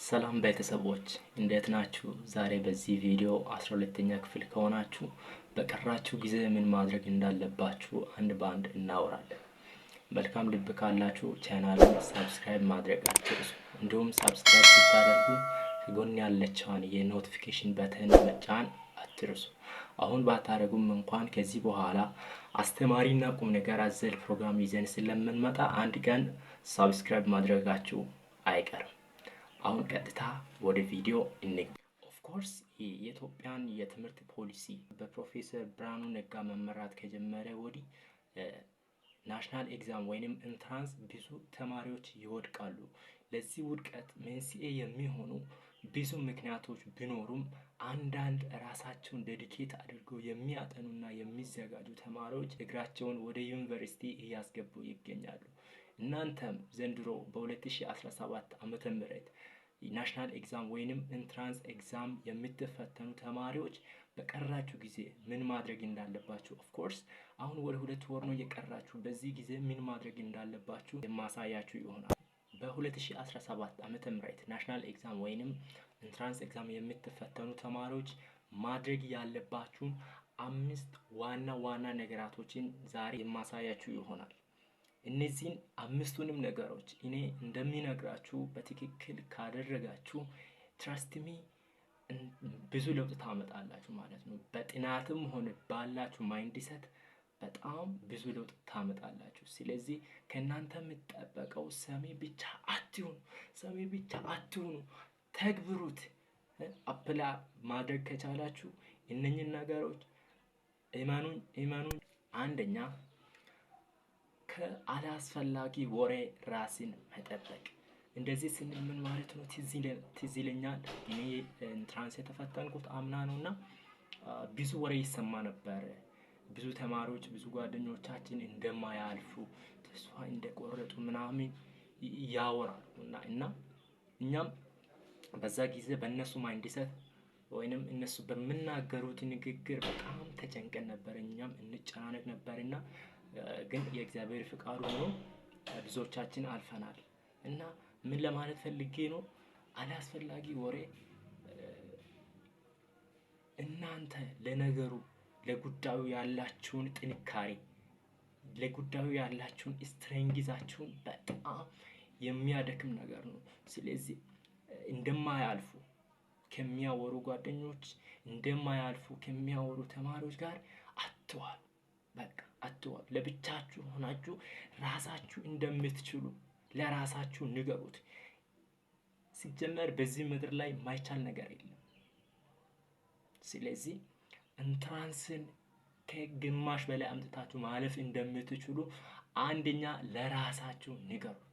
ሰላም ቤተሰቦች፣ እንዴት ናችሁ? ዛሬ በዚህ ቪዲዮ 12ኛ ክፍል ከሆናችሁ በቀራችሁ ጊዜ ምን ማድረግ እንዳለባችሁ አንድ በአንድ እናወራለን። መልካም ልብ ካላችሁ ቻናሉን subscribe ማድረግ አትርሱ። እንዲሁም subscribe ስታደርጉ ከጎን ያለችዋን የ notification button መጫን አትርሱ። አሁን ባታደርጉም እንኳን ከዚህ በኋላ አስተማሪና ቁም ነገር አዘል ፕሮግራም ይዘን ስለምንመጣ አንድ ቀን subscribe ማድረጋችሁ አይቀርም። አሁን ቀጥታ ወደ ቪዲዮ እንግባ። Of course የኢትዮጵያን የትምህርት ፖሊሲ በፕሮፌሰር ብርሃኑ ነጋ መመራት ከጀመረ ወዲህ national exam ወይንም entrance ብዙ ተማሪዎች ይወድቃሉ። ለዚህ ውድቀት መንስኤ የሚሆኑ ብዙ ምክንያቶች ቢኖሩም አንዳንድ ራሳቸውን dedicate አድርገው የሚያጠኑና የሚዘጋጁ ተማሪዎች እግራቸውን ወደ ዩኒቨርሲቲ እያስገቡ ይገኛሉ። እናንተም ዘንድሮ በ2017 ዓመተ ምህረት national exam ወይንም entrance exam የምትፈተኑ ተማሪዎች በቀራችሁ ጊዜ ምን ማድረግ እንዳለባችሁ፣ of course አሁን ወደ 2 ወር ነው የቀራችሁ። በዚህ ጊዜ ምን ማድረግ እንዳለባችሁ የማሳያችሁ ይሆናል። በ2017 ዓመተ ምህረት national exam ወይንም entrance exam የምትፈተኑ ተማሪዎች ማድረግ ያለባችሁን አምስት ዋና ዋና ነገራቶችን ዛሬ የማሳያችሁ ይሆናል። እነዚህን አምስቱንም ነገሮች እኔ እንደምነግራችሁ በትክክል ካደረጋችሁ trust me ብዙ ለውጥ ታመጣላችሁ ማለት ነው። በጥናትም ሆነ ባላችሁ mindset በጣም ብዙ ለውጥ ታመጣላችሁ። ስለዚህ ከእናንተ የሚጠበቀው ሰሚ ብቻ አትሁኑ፣ ሰሚ ብቻ አትሁኑ፣ ተግብሩት። Apply ማድረግ ከቻላችሁ እነኝን ነገሮች እመኑኝ እመኑኝ። አንደኛ፣ ከአላስፈላጊ ወሬ ራስን መጠበቅ። እንደዚህ ስንል ምን ማለት ነው? ትዝ ይለኛል፣ እኔ entrance የተፈተንኩት አምና ነው እና ብዙ ወሬ ይሰማ ነበር። ብዙ ተማሪዎች፣ ብዙ ጓደኞቻችን እንደማያልፉ፣ ተስፋ እንደቆረጡ ምናምን ያወራሉ እና እኛም በዛ ጊዜ በእነሱ mindset ወይንም እነሱ በሚናገሩት ንግግር በጣም ተጨንቀን ነበር። እኛም እንጨናነቅ ነበር እና ግን የእግዚአብሔር ፍቃዱ ሆኖ ብዙዎቻችን አልፈናል። እና ምን ለማለት ፈልጌ ነው? አላስፈላጊ ወሬ፣ እናንተ ለነገሩ ለጉዳዩ ያላችሁን ጥንካሬ፣ ለጉዳዩ ያላችሁን strength ኣችሁን በጣም የሚያደክም ነገር ነው። ስለዚህ እንደማያልፉ ከሚያወሩ ጓደኞች፣ እንደማያልፉ ከሚያወሩ ተማሪዎች ጋር አትዋሉ። በቃ አትዋሉ። ለብቻችሁ ሆናችሁ ራሳችሁ እንደምትችሉ ለራሳችሁ ንገሩት። ሲጀመር በዚህ ምድር ላይ የማይቻል ነገር የለም። ስለዚህ entrance ን ከግማሽ በላይ አምጥታችሁ ማለፍ እንደምትችሉ አንደኛ ለራሳችሁ ንገሩት።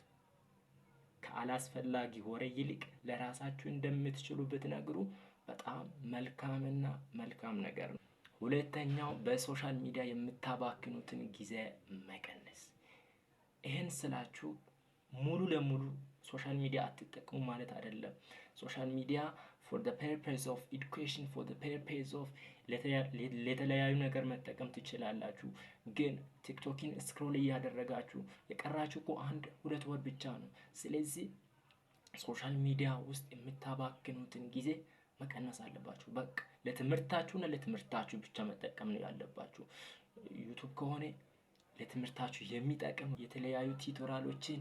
ከአላስፈላጊ ወሬ ይልቅ ለራሳችሁ እንደምትችሉ ብትነግሩ በጣም መልካምና መልካም ነገር ነው። ሁለተኛው፣ በ social media የምታባክኑትን ጊዜ መቀነስ። ይህን ስላችሁ ሙሉ ለሙሉ social media አትጠቀሙ ማለት አይደለም። Social media for the purpose of education፣ for the purpose of ለተለያዩ ነገር መጠቀም ትችላላችሁ። ግን ቲክቶክን scroll እያደረጋችሁ፣ የቀራችሁ እኮ 1-2 ወር ብቻ ነው። ስለዚህ social media ውስጥ የምታባክኑትን ጊዜ መቀነስ አለባችሁ። በቃ ለትምህርታችሁና ለትምህርታችሁ ብቻ መጠቀም ነው ያለባችሁ። ዩቱብ ከሆነ ለትምህርታችሁ የሚጠቅም የተለያዩ tutorial ኦችን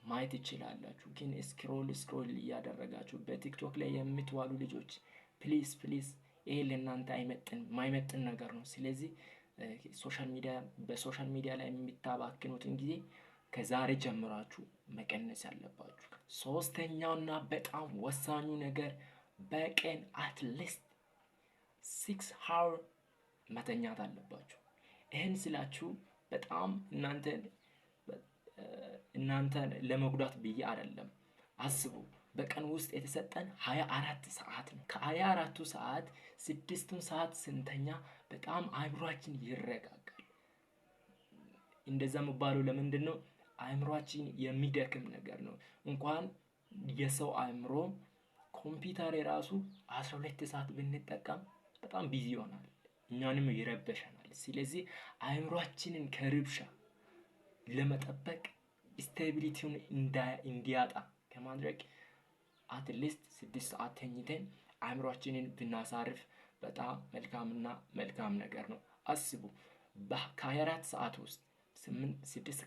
ማየት ትችላላችሁ። ግን scroll scroll እያደረጋችሁ በቲክቶክ ላይ የምትዋሉ ልጆች please please፣ ይሄ ለእናንተ አይመጥን፣ የማይመጥን ነገር ነው። ስለዚህ social media በ social media ላይ የምታባክኑትን ጊዜ ከዛሬ ጀምራችሁ መቀነስ ያለባችሁ። ሶስተኛውና በጣም ወሳኙ ነገር በቀን at least 6 hour መተኛት አለባችሁ። ይህን ስላችሁ በጣም እናንተን ለመጉዳት ብዬ አይደለም። አስቡ፣ በቀን ውስጥ የተሰጠን 24 ሰዓት ነው። ከ24ቱ ሰዓት 6ቱን ሰዓት ስንተኛ በጣም አእምሯችን ይረጋጋል። እንደዛ የሚባለው ለምንድን ነው? አእምሯችን የሚደክም ነገር ነው። እንኳን የሰው አእምሮ ኮምፒውተር የራሱ 12 ሰዓት ብንጠቀም በጣም busy ይሆናል፣ እኛንም ይረብሸናል። ስለዚህ አእምሯችንን ከረብሻ ለመጠበቅ፣ stability ውን እንዲያጣ ከማድረግ At least 6 ሰዓት ተኝተን አእምሯችንን ብናሳርፍ በጣም መልካምና መልካም ነገር ነው። አስቡ፣ ከ24 ሰዓት ውስጥ 6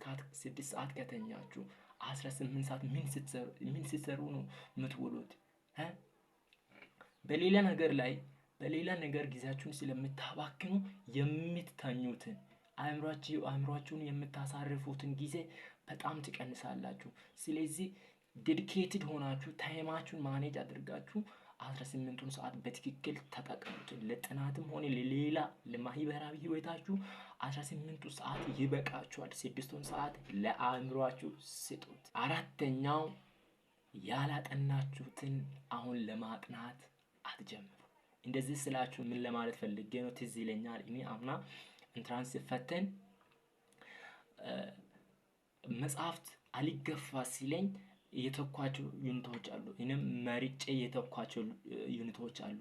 ሰዓት ከተኛችሁ 18 ሰዓት ምን ስትሰሩ ነው የምትውሉት? በሌላ ነገር ላይ፣ በሌላ ነገር ጊዜያችሁን ስለምታባክኑ የምትተኙትን፣ አእምሯችሁን የምታሳርፉትን ጊዜ በጣም ትቀንሳላችሁ። ስለዚህ dedicated ሆናችሁ time ኣችሁን manage አድርጋችሁ 18ቱን ሰዓት በትክክል ተጠቀሙት። ለጥናትም ሆነ ለሌላ ለማህበራዊ ህይወታችሁ 18ቱ ሰዓት ይበቃችኋል። 6ቱን ሰዓት ለአእምሯችሁ ስጡት። አራተኛው፣ ያላጠናችሁትን አሁን ለማጥናት አትጀምሩ። እንደዚህ ስላችሁ ምን ለማለት ፈልጌ ነው? ትዝ ይለኛል፣ እኔ አምና entrance ስፈተን መጽሐፍት አልገፋ ሲለኝ የተኳቸው unit ኦች አሉ። እኔም መርጬ የተኳቸው unit ኦች አሉ።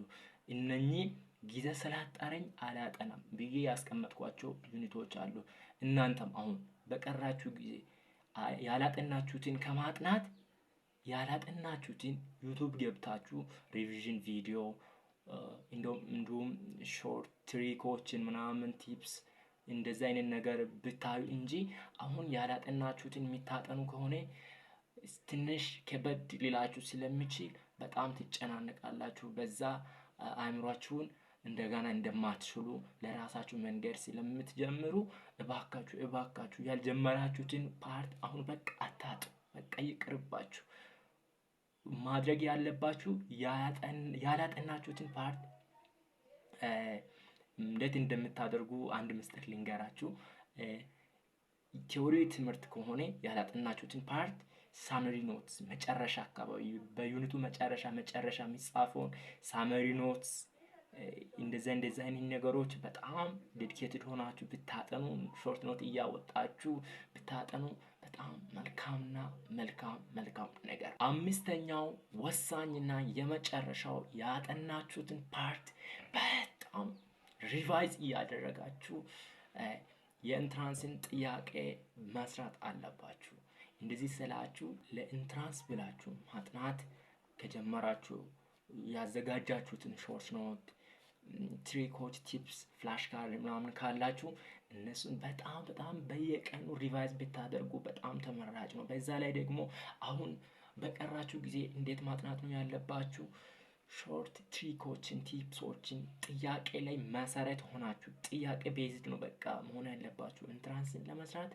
እነኚህ ጊዜ ስላጠረኝ አላጠናም ብዬ ያስቀመጥኳቸው unit ኦች አሉ። እናንተም አሁን በቀራችሁ ጊዜ ያላጠናችሁትን ከማጥናት ያላጠናችሁትን YouTube ገብታችሁ revision video፣ እንዲሁም short trick ኦችን ምናምን፣ tips እንደዚህ አይነት ነገር ብታዩ እንጂ አሁን ያላጠናችሁትን የምታጠኑ ከሆነ ትንሽ ከበድ ሊላችሁ ስለሚችል በጣም ትጨናነቃላችሁ። በዛ አእምሯችሁን እንደገና እንደማትችሉ ለራሳችሁ መንገር ስለምትጀምሩ እባካችሁ እባካችሁ ያልጀመራችሁትን part አሁን በቃ አታጥኑ። በቃ ይቅርባችሁ። ማድረግ ያለባችሁ ያላጠናችሁትን part እንዴት እንደምታደርጉ አንድ ምስጢር ልንገራችሁ። Theory ትምህርት ከሆነ ያላጠናችሁትን part summary notes መጨረሻ አካባቢ፣ በ unit ኡ መጨረሻ መጨረሻ የሚጻፈውን summary notes፣ እንደዛ እንደዛ አይነት ነገሮች በጣም dedicated ሆናችሁ ብታጠኑ፣ short note እያወጣችሁ ብታጠኑ በጣም መልካምና መልካም መልካም ነገር። አምስተኛው ወሳኝና የመጨረሻው፣ ያጠናችሁትን part በጣም revise እያደረጋችሁ የ entrance ን ጥያቄ መስራት አለባችሁ። እንደዚህ ስላችሁ ለ entrance ብላችሁ ማጥናት ከጀመራችሁ ያዘጋጃችሁትን short note፣ trick ኦች፣ tips፣ flash card ምናምን ካላችሁ እነሱን በጣም በጣም በየቀኑ revise ብታደርጉ በጣም ተመራጭ ነው። በዛ ላይ ደግሞ አሁን በቀራችሁ ጊዜ እንዴት ማጥናት ነው ያለባችሁ? Short trick ኦችን፣ tips ኦችን ጥያቄ ላይ መሰረት ሆናችሁ፣ ጥያቄ based ነው በቃ መሆን ያለባችሁ። Entrance ን ለመስራት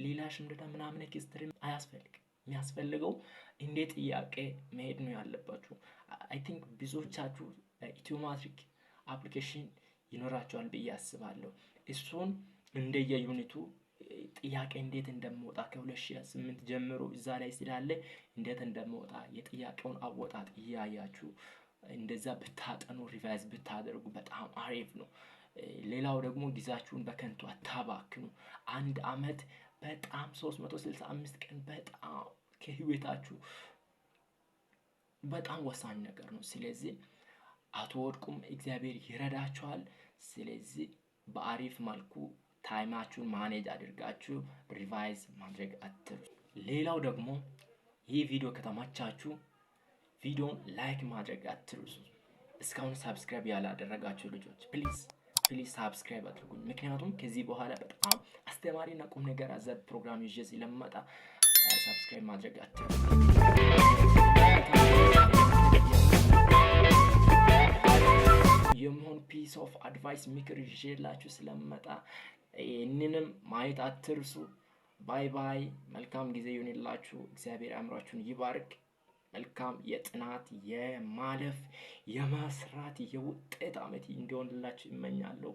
ሌላ ሽምደዳ ምናምን extreme አያስፈልግም። የሚያስፈልገው እንዴት ጥያቄ መሄድ ነው ያለባችሁ። I think ብዙዎቻችሁ ኢትዮ ማትሪክ application ይኖራችኋል ብዬ አስባለሁ። እሱን እንደየ unit ኡ ጥያቄ እንዴት እንደሚወጣ ከ2008 ጀምሮ እዛ ላይ ስላለ እንዴት እንደሚወጣ የጥያቄውን አወጣጥ እያያችሁ እንደዛ ብታጠኑ፣ revise ብታደርጉ በጣም አሪፍ ነው። ሌላው ደግሞ ጊዜያችሁን በከንቱ አታባክኑ። አንድ አመት በጣም 365 ቀን በጣም ከህይወታችሁ በጣም ወሳኝ ነገር ነው። ስለዚህ አትወድቁም፣ እግዚአብሔር ይረዳችኋል። ስለዚህ በአሪፍ መልኩ time ኣችሁን manage አድርጋችሁ revise ማድረግ አትርሱ። ሌላው ደግሞ ይህ ቪዲዮ ከተመቻችሁ ቪዲዮን like ማድረግ አትርሱ። እስካሁን subscribe ያላደረጋችሁ ልጆች please please subscribe አድርጉኝ። ምክንያቱም ከዚህ በኋላ በጣም አስተማሪና ቁም ነገር አዘል ፕሮግራም ይዤ ስለምመጣ subscribe ማድረግ አትርሱ። የሚሆን piece of advice፣ ምክር ይዤላችሁ ስለምመጣ ይህንንም ማየት አትርሱ። Bye bye። መልካም ጊዜ ይሁንላችሁ። እግዚአብሔር አእምሯችሁን ይባርክ። መልካም የጥናት፣ የማለፍ፣ የመስራት፣ የውጤት ዓመት እንዲሆንላችሁ እመኛለሁ።